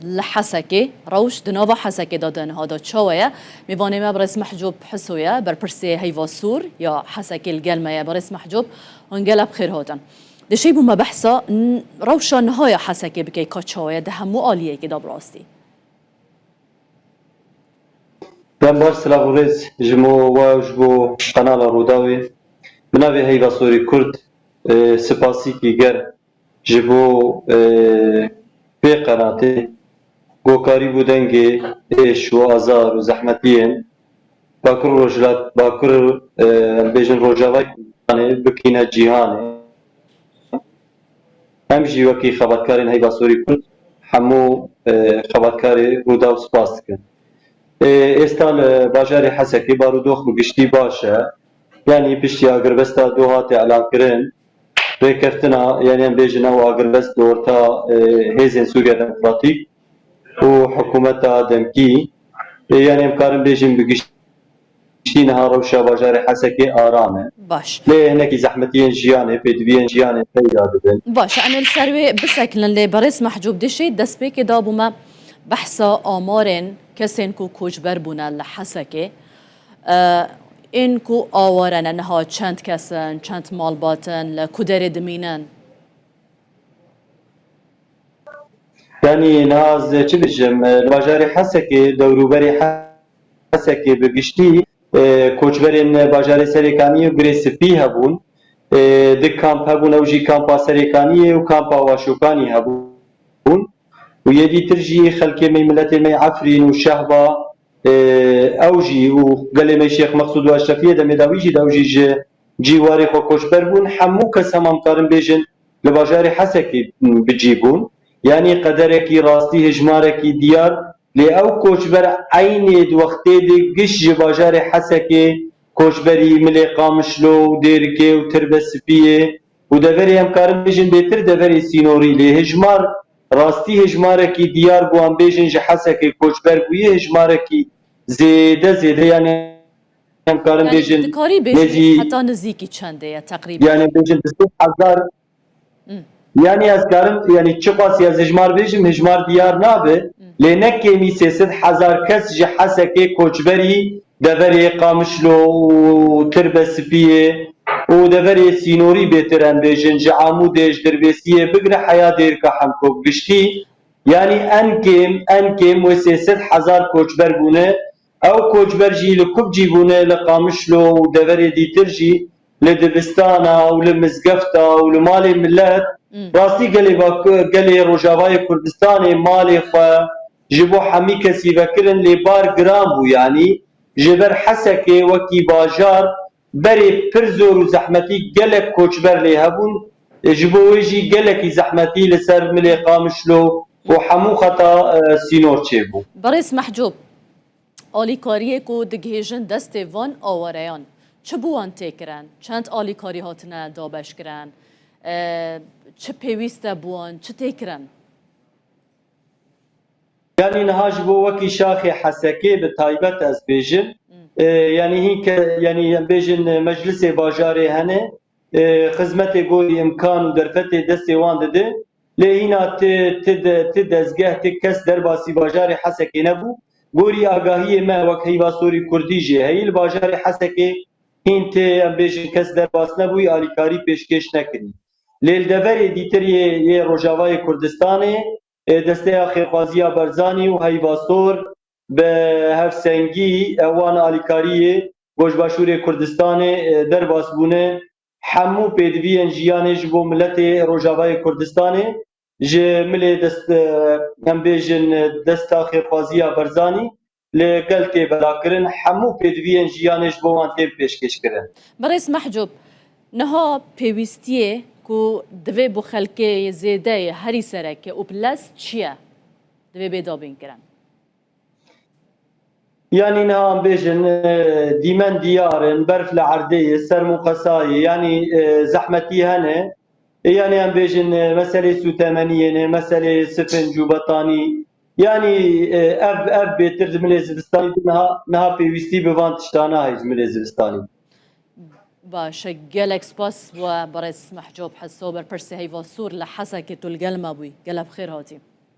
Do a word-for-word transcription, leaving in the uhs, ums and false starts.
Li Hesekê, rewş di nava Hesekê de di niha de çawa ye? Mêvanê me birêz Mehcûb Hiso ye, berpirsê Heyva Sûr ya Hesekê li gel me ye. Birêz Mehcûb, hûn gelek bi xêr hatin. Dişê bû me behsa n-, rewşa niha ya Hesekê bikey ka çawa ye di hemû aliyekê de bi rastî? Dem baş, silav û rêz ji bo we û ji bo qenala Rûdawê. Bi navê Heyva Sorî Kurd, e, sipasîkî germ ji bo, e, vê qenatê, gokarî bû dengê êş û azar û zehmetiyên Bakur Rojhilat, Bakur, e, em bêjin Rojavayê Kurdistanê bikîne cîhanê. Em jî wekî xebatkarên Heyva Sorî Kurd hemû, e, xebatkarê Rûdaw spas dikin. E, êsta li bajarê Hesekê barûdox bi giştî baş e. Yanî piştî agirbesta doh hate elankirin, rêkeftina, yanî em bêjin ew agirbest li orta, e, hêzên Sûriya Demokratîk û hikûmeta demkî, e, yanî em karin bêjin bi giştî niha rewşa bajarê Hesekê aram e. Baş. Lê hinekî zehmetiyên jiyanê, pêdiviyên jiyanê peyda dibin. Baş, em ê li ser wê bisekinin, lê berêz Mehcûb, dişê destpêkê dabû me behsa amarên kesên ku koçber bûne li Hesekê. E, ên ku aware ne niha çend kes in, çend malbat in, li ku derê dimînin? Yanî niha ez çi bijim, li bajarê Hesekê, dewrûberê Hesekê bi giştî, e, koçberên bajarê Serêkaniyê û Girê Spî hebûn. E, di kamp hebûn, ew jî kampa Serêkaniyê û kampa Waşokanî hebûn. Û yê dîtir jî xelkê me, miletê me Efrîn û Şehba, e, ew jî û gelê me Şêx Mexsûd û Eşrefiyê demê dawî jî de ew jî ji cîwarê xwe koçber bûn. Hemû kes hema em karin bêjin li bajarê Hesekê bi cî bûn. Yanî qederekî rastî, hejmarekî diyar, lê ew koçber eynê di wextê de giş ji bajarê Hesekê koçberî milê Qamişlo û Dêrikê û Tirbe Spiyê û deverê em karin bêjin bêtir deverê sînorî, lê hejmar rastî hejmarekî diyar bû, em bêjin ji Hesekê koçber bûye, hejmarekî zêde zêde, yanî em karin Yanî bêjin dikarî bêjî nêzî heta nizîkî çendê ye teqrîben? Yanî bêjin du sed hezar. Hmm. Yanî ez karim, yanî çiqas ez hejmar bêjim, hejmar diyar nabe. Hmm. Lê ne kêmî sê sed hezar kes ji Hesekê koçberî deverê Qamişlo û Tirbe Spiyê û deverê sînorî bêtir em bêjin, ji Amûdê, ji Dirbêsiyê bigire heya Dêrika Hemko bi giştî. Yanî en kêm, en kêm wê sê sed hezar koçber bûne. Ew koçber jî li ku bi cî bûne, li Qamişlo û deverê dîtir jî, li dibistana û li mizgefta û li malê milet. Hmm. Rastî gelê Bak-, gelê Rojavayê Kurdistanê malê xwe ji bo hemî kesî vekirin, lê bar giran bû, yanî ji ber Hesekê wekî bajar berê pir zor û zehmetî gelek koçber lê hebûn. E, ji bo wê jî gelekî zehmetî li ser milê Qamişlo û hemû xeta, e, sînor çêbû. Birêz Mehcûb, alîkariyê ku digihêjin destê van awareyan, çi bi wan tê kirin? Çend alîkarî hatine dabeşkirin? E, çi pêwîst e bi wan? Çi tê kirin? Yanî niha ji bo wekî şaxê Hesekê bi taybet ez bêjim, Hmm. e, yanî hîn ke, yanî em bêjin, e, meclisê bajarê hene, e, xizmetê gorî imkan û derfetê destê wan dide. Lê hîna ti, ti de, ti dezgeh, ti kes derbasî bajarê Hesekê nebû. Gorî agahiyê me wek Heyva Sorî Kurdî jê heyî, li bajarê Hesekê hîn ti, em bêjin, kes derbas nebûyî, alîkarî pêşkêş nekirî. Lê li deverê dîtir yê, yê Rojavayê Kurdistanê, e, Desteya Xêrxwaziya Barzanî û Heyva Sor bi hevsengî, e, wan alîkariyê ku ji Başûrê Kurdistanê, e, derbas bûne, hemû pêdiviyên jiyanê ji bo miletê Rojavayê Kurdistanê ji milê dest, e, em bêjin, e, Desta Xêrxwaziya Barzanî li gel tê velakirin, hemû pêdiviyên jiyanê ji bo wan tên pêşkêşkirin. Birêz Mehcûb, niha pêwîstiyê ku divê bo xelkê zêde yê herî sereke û bi lez çi ye? Divê bê dabînkirin. Yanî niha em bêjin, e, dîmen diyar in, berf li erdê ye, serm û qesa ye, yanî, e, zehmetî hene. E, yanî em bêjin, e, meselê sûtemeniyê ne, meselê sifinc û betanî. Yanî, e, ev, ev bêtir di milê zivistanî de niha, niha pêwîstî bi van tiştana heye di milê zivistanî. Baş e, gelek spas we birêz Mehcûb Heso, berpirsê Heyva Sûr li Hesekê, tu li gel me bûyî. Gelek bi xêr hatî.